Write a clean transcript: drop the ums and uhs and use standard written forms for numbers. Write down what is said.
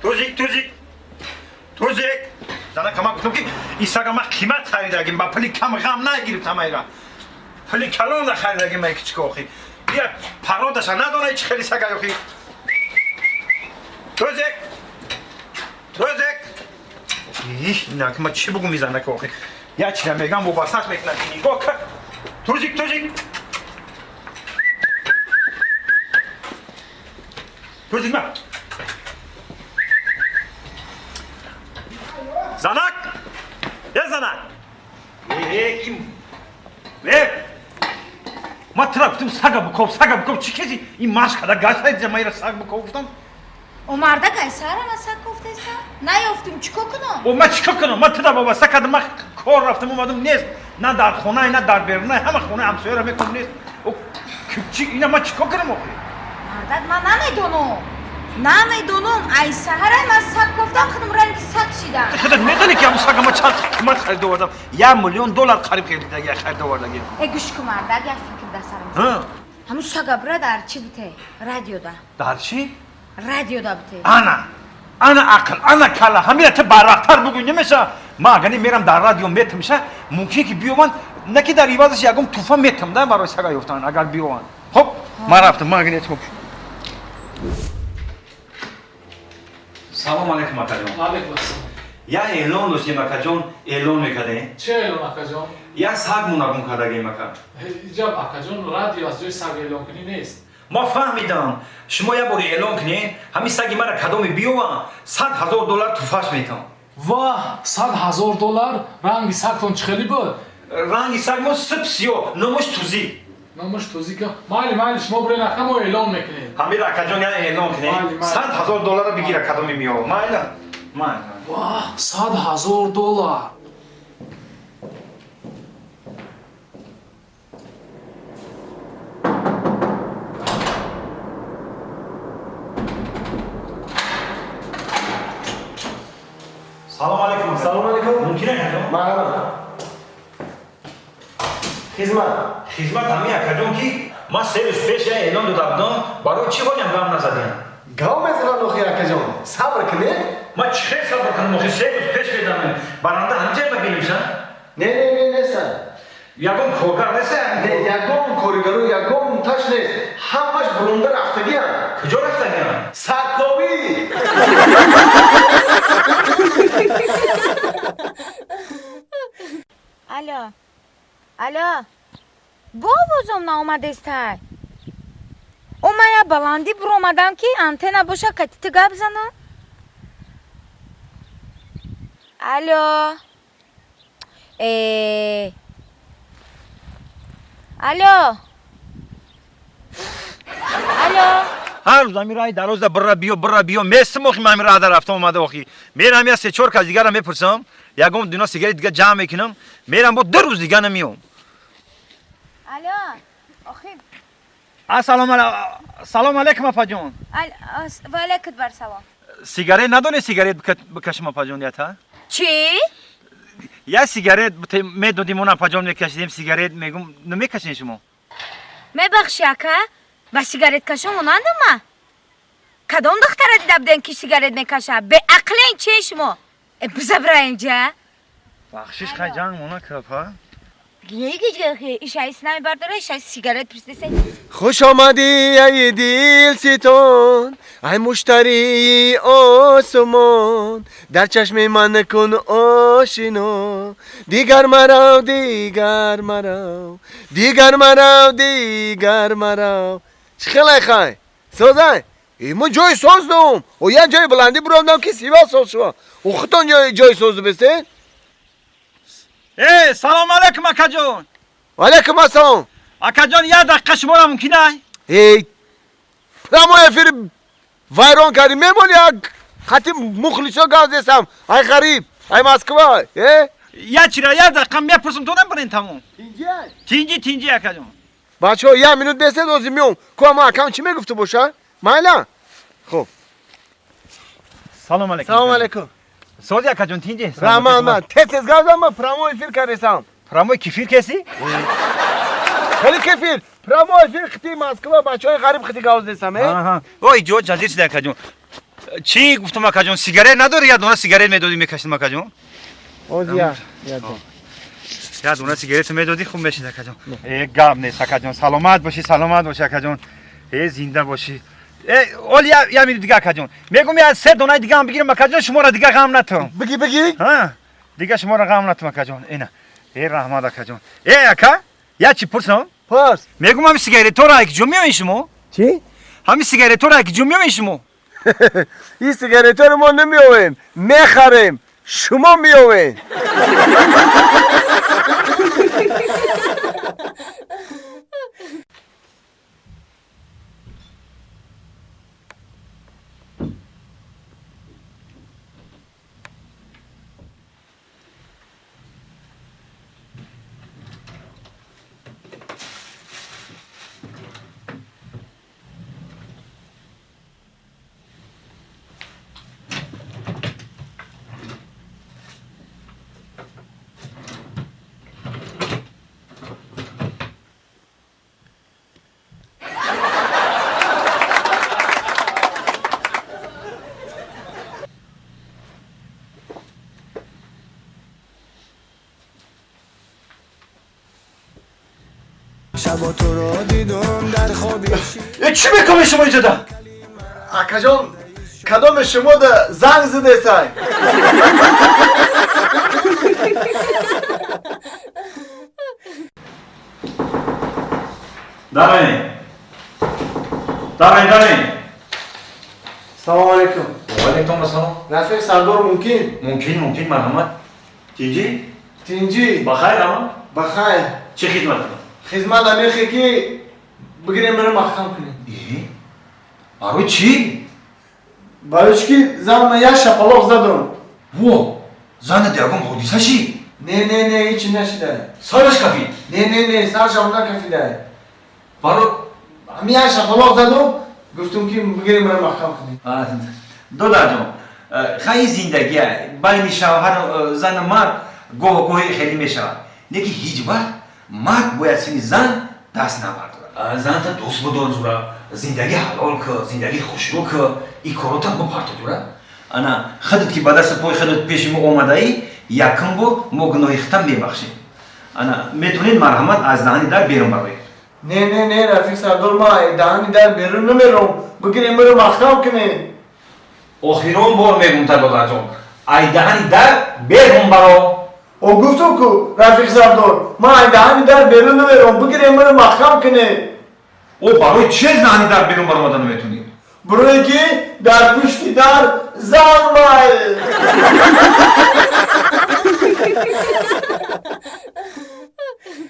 Тузик, тузик, тузик. Занака, ман гуфтам, ки ин сага ман қимат харидагим, ба пули кам ғам нагирифтам, айра пули калон нахаридагим. Ай кичика охи, я пародаша надонай, чи хели сага охи. Тузик, тузик. Их, инак ма чӣ бугум? Изанака охи, я чира мегам, вобасташ мекунам. Нигоҳ кар. Тузик, тузик, тузик. Ма занак, е, занак, е, ким е? Ма тира гуфтам, сага биков, сага биков. Чӣ кези ин машқ када гашта, ма ира саг биков гуфтам. Омарда гай, сарама саг кофтеста, наёфтум, чӣ кор кунам? О, ма чӣ кор кунам? Ма тира вобаста кардам, ма кор рафтам, омадам, нест, на дар хонае, на дар берунае. Ҳама хонаи ҳамсояро мекунам, нест. О, чи ина, ма чӣ кор кунам охи? Мардак, ман намедонам, намедонам. Ай саҳарай ман саг кофтам, худам ранги саг шидам. Худат медонӣ, ки ҳамун сага ма чанд қимат харида овардам, 1 миллион доллар қариб харида овардагим. Э, гӯш кун, мардак, як фикр дар сарам. Ҳамун сага бира дар чӣ бите, радиода. Дар чӣ? Радиода бите. Ана, ана ақл, ана кала. Ҳамира ту барвақттар бугӯй, намеша. Ма агани мерам, дар радио метимша, мумкин ки биёванд, на ки дар ивазаш ягон туфа метам да барои сага ёфтан, агар биёванд. Хоб, ман рафтам, ма агани. Салом алейкум, акаҷон. Алейкум ассалом. Я эълон доштем, акаҷон, эълон мекардем. Чӣ эълон, акаҷон? Я саг мунагум кардагем, ака. Иҷаб, акаҷон, радио аз ҷои саг эълон кунӣ нест. Ма фаҳмидам, шумо як бор эълон кунед, ҳамин саги мара кадоме биёвам, 100 000 доллар туфаш метам. Ваҳ, 100 000 доллар! Ранги сагтон чӣ хеле буд? Ранги саг мо сип сиёҳ, номаш Тузӣ. Номаш Тузика. Майли, майли, шумо бирен, ака, мо эълон мекунем. Ҳамира, акаҷон, я эълон Майли, кунед, майли. 100 000 доллара бигира, кадоме меёвам. Майла, майла. Ваҳ, 100 000 доллар! Салом алейкум. Салом алейкум. Мумкин, акаҷон? Марҳамат. Хизмат. Хизмат ҳамин, акаҷон, ки ман 3 рӯз пеш я эълон дода будам, барои чӣ ҳолиам гам назадем? Гав мезанам охи, акаҷон. Сабр кунед. Ман чӣ хел сабр кунам охи? 3 рӯз пеш медамем, баранда ҳамҷай бибинимша. Не, не, не, нестан. Ягон коргар неста? Не, ягон коригару ягон таш нест. Ҳамаш бурунда рафтагиам. Куҷо рафтагиам? Сагковӣ. Алло, алло, бо овозом наомадестай. О, ман як баландӣ буромадам, ки антенна боша, кати ту гап занам. Алло, э, алло, алло. Ҳар рӯз ҳамин раҳи дарозда бира биё, бира биё местам охи. Ман ҳамин раҳда рафта омада охи, мерам, я се чор кас дигара мепурсам, ягон дуна сигарет дига ҷамъ мекунам, мерам, бо 2 рӯз дига намеём. Алло, охи. Ассалому салом алейкум, апаҷон. Ва алейкум бар салом. Сигарет надонед, сигарет бикашам, апаҷон, ята? Чӣ? Я сигарет медодим, он апаҷон, мекашидем сигарет, мегум, намекашед шумо? Мебахшӣ, ака, ба сигареткашон монандам ма? Кадом духтара дида будем, ки сигарет мекаша? Беақлен че шумо? Э, бизабра инҷа. Бахшиш, хай, ҷанг мона капа. Ишаис намебардора, ишаис сигарет пурсидесе. Хуш омадӣ, ай дилситон, ай муштарии осмон. Дар чашми ман кун ошино. Дигар марав, дигар марав, дигар марав, дигар марав. Чӣ хелай, хай? Созай? Мо ҷои соз дум. О, як ҷои баландӣ буромдам, ки сива соз шува. О, худтон ҷои соз дубестед? Э, салом алейкум, акаҷон. Алейкум ассалом. Акаҷон, як дақиқа шуморо мумкин ай? Эй, прямой эфир вайрон кардӣ. Мемон, як хати мухлисо гап зесам. Ай ғариб, ай Москва, э? Я чира, як дақиқа мепурсам, то набарен, тамом. Тинҷи, тинҷи, акаҷон. Бачаҳо, як минут бесед, ҳозир меом. Ку ама акам чӣ мегуфту боша? Майла? Хуб. Салом алейкум. Салом алейкум. Сози, акаҷон, тинҷи? Раҳмат, ман тез тез гап зам, ман прямой эфир кардесам. Прямой кефир кеси? Хеле кефир. Прямой эфир хити Москва, бачаҳои ғариб хити гап зесам, э? Ой, ҷо ҷазир шуда, акаҷон. Чӣ гуфтам акаҷон, сигарет надорӣ? Як дона сигарет медодӣ, мекашидам акаҷон. Оз я. Я. Як дона сигарет медодӣ, хуб мешид акаҷон. Э, гап нест акаҷон. Саломат бошӣ, саломат бошӣ акаҷон. Э, зинда бошӣ. Э, оли я минут дига акаҷон. Мегум я се донаи дига ҳам бигирам акаҷон, шуморо дига ғам натам. Бигӣ, бигӣ. Ҳа? Дига шуморо ғам натам акаҷон. Ина. Э, раҳмат акаҷон. Э, ака, я чӣ пурсам? Пурс. Мегум ҳами сигаретҳоро як ҷо меоед шумо? Чӣ? Ҳами сигаретҳоро як ҷо меоед шумо? Ин сигаретҳоро мо намеовем, мехарем. Шумо меовед. شب تو را دیدم در خوابی Э, чӣ мекунед шумо иҷода? Акаҷон, кадоме шумо да занг задесай? Дарен. Дарен, дарен. Салом алейкум. Ва алейкум ассалом. Рафиқ Сардор мумкин? Мумкин, мумкин, марҳамат. Тинҷӣ? Тинҷӣ. Ба хайр, ама? Ба хайр. Чӣ хидмат? Хизмат амехе ки бигирем маро маҳкам кунем. Э? Барои чӣ? Барои чӣ ки зан ман як шапалоқ задум. Во, занат ягон ҳодиса шид? Не, не, не, ҳечи нашида. Сараш кафид? Не, не, не, саршам накафида. Баро Ҳами як шапалоқ задум, гуфтум ки бигирем маро маҳкам кунем. Додарҷон, хай зиндагия байни шавҳару зану мард гоҳ-гоҳе хеле мешавад. Лекин ҳеҷ вақт мард бояд сини зан даст набардорад. Заната дӯст бидор ҷура, зиндагӣ ҳалол ки, зиндагӣ хушрӯ ки, и корота бипарто ҷура. Ана худат ки ба дасту пои худат пеши мо омадаӣ, якум бор мо гуноҳи худтам мебахшем. Ана метавонед марҳамат аз даҳани дар берун бароед. Не, не, не, Рафиқ Сардор, ман даҳани дар берун намером. Бигирем маро маҳкам кунем. Охирон бор мегум та додарҷон, ай даҳани дар берун баро. О, гуфтум ку, Рафиқ Сардор, ман ай даҳани дар берун намером. Бигирем маро маҳкам кунем. О, барои чӣ аз даҳани дар берун баромада наметавонӣ? Барое ки дар пушти дар зан май.